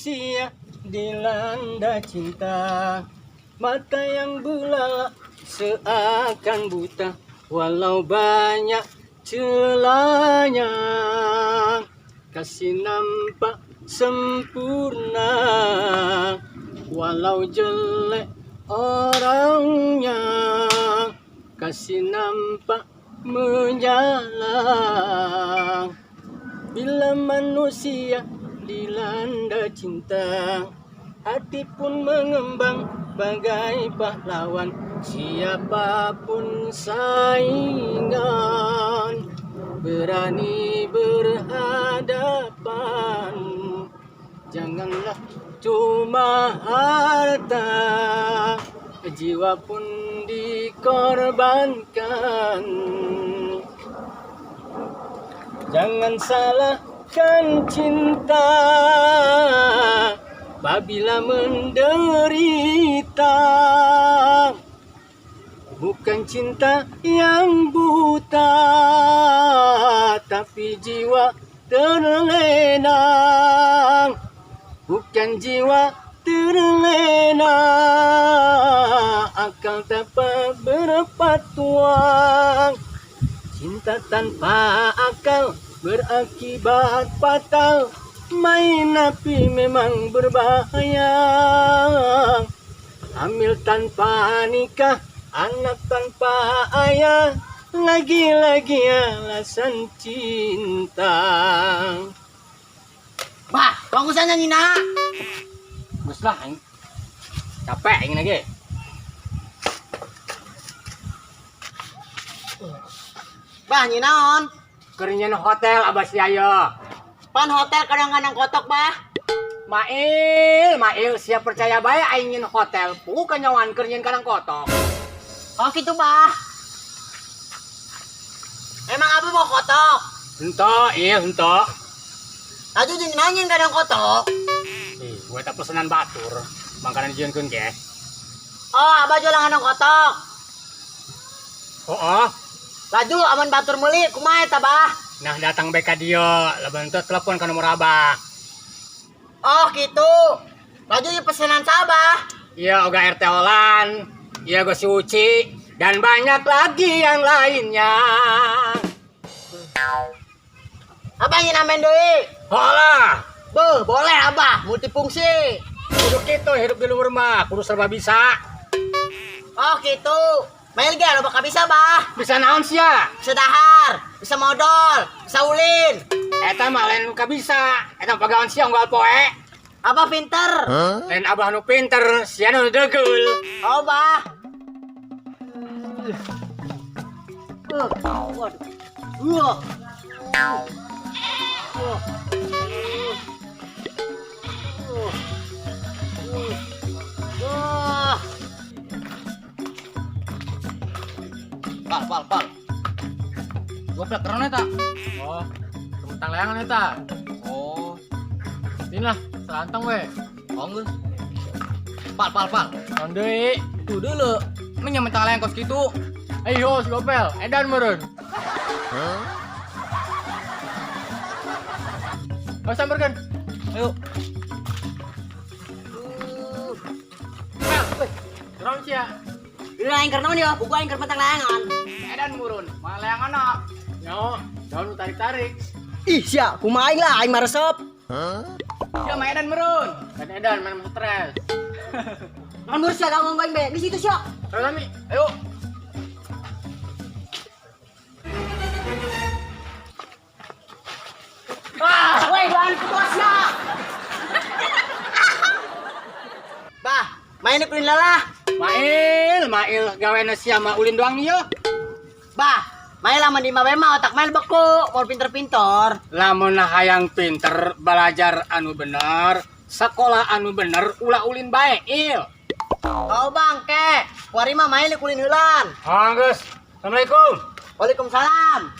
Manusia dilanda cinta, mata yang belalak seakan buta, walau banyak celanya, kasih nampak sempurna, walau jelek orangnya, kasih nampak menyala. Bila manusia dilanda cinta, hati pun mengembang bagai pahlawan, siapapun saingan berani berhadapan. Janganlah cuma harta, jiwa pun dikorbankan. Jangan salahkan cinta apabila menderita. Bukan cinta yang buta, tapi jiwa terlena. Bukan jiwa terlena, akal dapat berfatwa. Cinta tanpa akal berakibat fatal. Main api memang berbahaya. Hamil tanpa nikah, anak tanpa ayah, lagi-lagi alasan cinta. Bah, bagusan nyanyi nak. Geus lah aing. Capek aing lagi. Bah, nyi naon? Keur nyieun hotel abah si ayo. Pan hotel kadang-kadang kotok, bah. Mail, Mail, siap percaya bae aing nyieun hotel. Puguh kanyawan keur nyieun kadang kotok. Oh gitu, bah. Emang apa mau kotok? Henteu, iya henteu. Laju jeung nanya kadang kotok. Ih, gue tak pesenan batur. Makanan dijieunkeun ge. Oh, abah jualan kadang kotok. Oh, oh. Laju aman batur meuli kumaha eta, bah? Nah datang bae ka dieu, lamun teu telepon ka nomor abah. Oh, gitu. Laju ieu pesenan sabah. Iya, oga RT Olan, iya gue si Uci, dan banyak lagi yang lainnya. Abah ingin amen deui. Holah, Beuh, boleh abah, multifungsi. Kudu kitu hidup di luar mah, kudu serba bisa. Oh, gitu. Mail ge loba bisa, bah. Bisa naon sia? Bisa dahar, bisa modal, bisa ulin. Eta mah lain nu bisa, eta mah pagawan sia unggal poe. Abah pinter. Lain abah nu pinter, sia nu degeul. Oh, bah. Waduh. Wah. Wah. Wah. Pal, pal, pal. Gua plek keren eta. Oh, kementang leangan eta. Oh, Ini lah, selantang we. oh geus. Pal, pal, pal. Naon deui? Tuh dulu. Menya mentang leang kos kitu. Ayo, si Gopel, edan meureun. Hah? Oh, samperkeun. Ayo. Pel, naon sia? Dulu aing keur naon ya? Buku aing keur mentang leangan. Edan murun. Mana leangan ah. Nyaho, daun nu tarik-tarik. Ih, sia, kumaha aing lah, aing mah resep. Ya mah edan murun. Kan edan mana mah stres. Naon mur sia ganggu aing bae. Di situ sia. Ayo Tami. Ayo. Ah, weh, doan ku bos sia. Bah, main ulin lelah. Mail, mail gawena sia mah ulin doang ieu. Bah, main lamun di mah mah otak main beku, mau pinter-pinter. Lamun hayang pinter, belajar anu bener, sekolah anu bener, ulah ulin bae, il. Oh bangke, kuari mah main ulin heulan. Ah, geus. Assalamualaikum. Waalaikumsalam.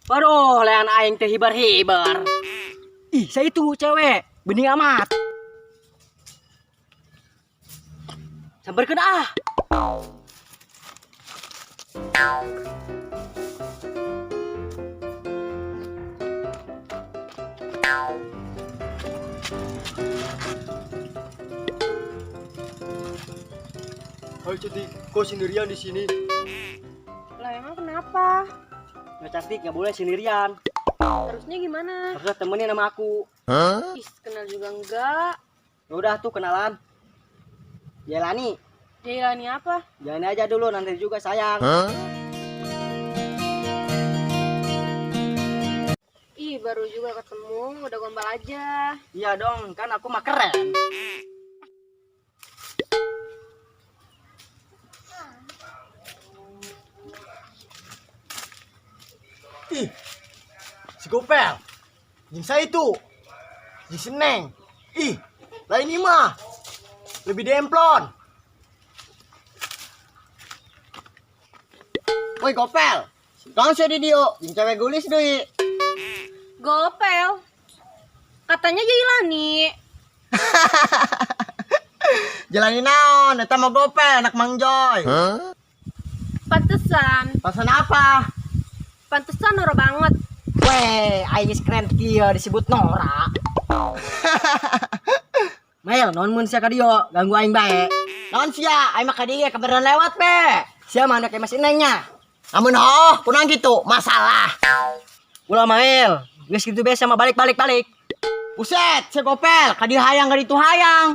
Waduh, lean aing teh hibar-hibar. Ih, saya itu cewek, bening amat. Samperkeun ah. Hai cantik, kok sendirian di sini? Lah emang kenapa? Nggak cantik, nggak boleh sendirian. Harusnya gimana? Harusnya temenin sama aku. Ih, kenal juga enggak. Ya udah tuh kenalan. Jalani. Jailani apa? Jalani aja dulu, nanti juga sayang. Ih, baru juga ketemu, udah gombal aja. Iya dong, kan aku mah keren. Ih, si Gopel, jeung saya itu, jeung si Neng. Ih, lain ini mah lebih demplon. Woi Gopel, kamu sih di dio, jeung cewek gulis deui. Gopel. Katanya Jailani. Jalani naon, eta mah Gopel, anak Mang Joy. Pantesan. Pasan apa? Pantesan norak banget. Weh, aing geus keren kieu disebut norak. Mail, non mun sia ka dieu, ganggu aing bae. Naon sia, aing mah ka dieu kebeneran lewat be. Sia mah anak masih nengnya. Namun oh, kurang gitu, masalah. Ulah Mail, geus kitu bae sama balik-balik balik. Buset, si Gopel, ka dieu hayang ka ditu hayang.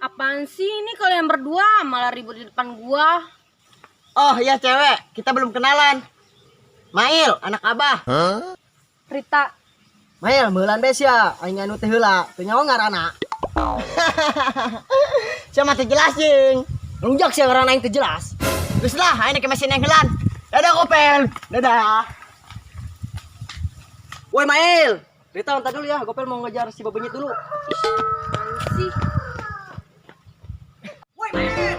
Apaan sih ini kalian berdua malah ribut di depan gua? Oh iya cewek, kita belum kenalan. Mail, anak abah. Rita, Mail, meulan bae sia, aing anu teh heula, teu nyaho ngaranna. Sia mah teu jelas jeung. Lungjak sia ngaranna aing teu jelas. Geus lah, aing ke mesin yang helan. Dadah Gopel. Dadah. Woi Mail, Rita ntar dulu ya, Gopel mau ngejar si Babenyit dulu. apaan sih? Woi Mail.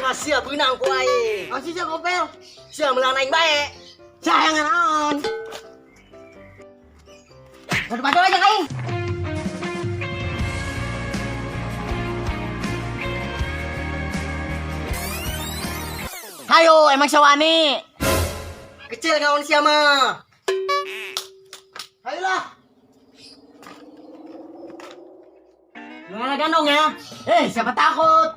Wah sia beunang ku aing. Masih sia Gopel. Sia meunang aing bae. Sia yang naon? Badu-badu aja aing. Hayo, emang sawani. Kecil kawan sia mah. Hayolah. Gimana gandong ya? Eh, siapa takut?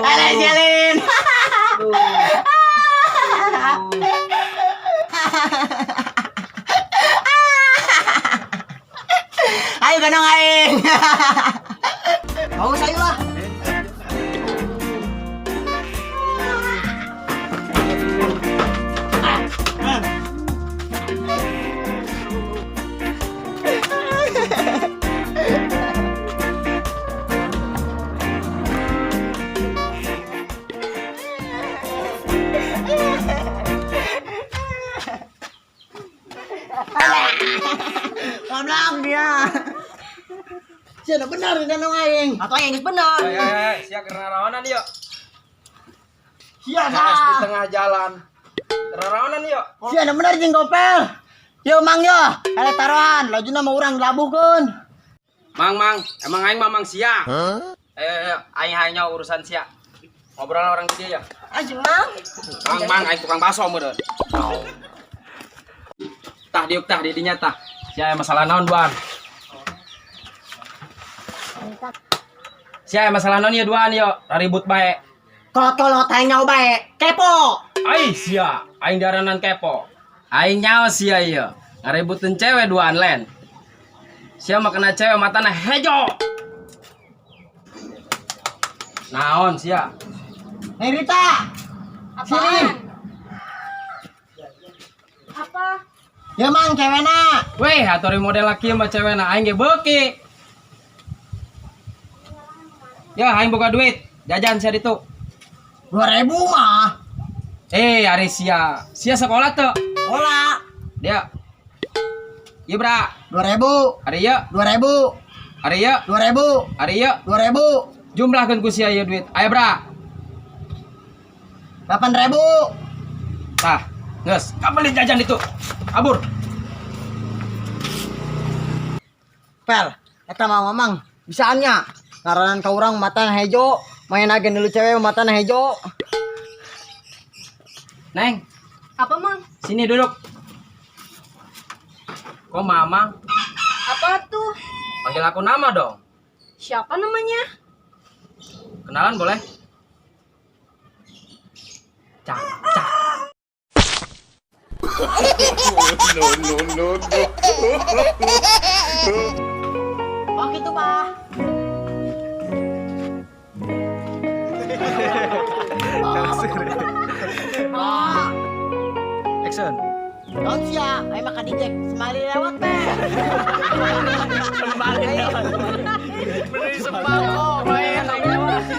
Alah, Jalin. Ayo gandong aing. Mau saya lah. Goblok dia. Sia bener gandong aing. Atau aing geus bener. Sia keraraonan yuk. Sia Es di sah. tengah jalan. Keraraonan yuk. Sia bener jeung Gopel. Yo Mang yo, ada taruhan, lajuna mah urang labuhkeun. Mang mang, emang aing mamang sia. Ayo ayo, aing hayang nyawa urusan sia. Ngobrol orang gede ya. Anjing Mang. Mang mang, aing tukang bakso meureun. Tah diuk tah di dinya tah. Sia aya masalah naon duaan? Sia aya masalah naon ieu duaan yo, ribut bae. Kolot-kolot aing nyaho bae. Kepo. Ai sia, aing daranan kepo. Aing nyaho sia ieu. Ngaributin cewek duaan len. Sia mah kena cewek matana hejo. Naon sia? Neng Rita. Sini. Apaan? Apa? Ya Mang cewena. Weh, atori model laki mah cewekna aing ge beuki. Ya, aing boga duit. Jajan sia ditu. 2000 mah. Ari sia. Sia sekolah tuh. Hola. Dia. Iya, Bra. 2000. Ari ieu. 2000. Ari ieu, 2000. Ari ieu, 2000. Jumlahkeun ku sia ieu duit. Aya bra. 8000. Tah, geus, kabeli jajan itu. Kabur. Pel, eta mah mamang bisaan nya. Ngaranan ka urang matana hejo, main agen dulu cewek matana hejo. Neng, Apa, Mang? Sini duduk. Kok mamang? Apa tuh? Panggil aku nama dong. Siapa namanya? Kenalan boleh? Cak, cak. No, no. Oh gitu, Pak. Pak. Action. Naon sia, ayo makan dicek, semali lewat teh. Semali lewat. Beli sembako, main.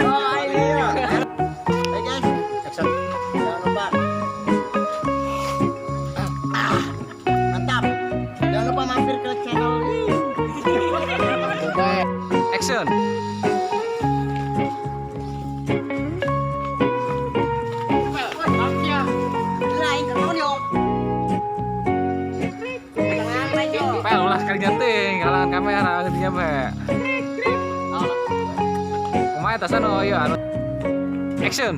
Oh, ini. Hey guys, action. Jangan lupa. Ah, mantap. Jangan lupa mampir ke channel ini. Action. Lain kamu yuk. Pel, ulah sekali nyeting, kalangan kamera jadinya be. Kumaha tasan, oh iya anu. Action.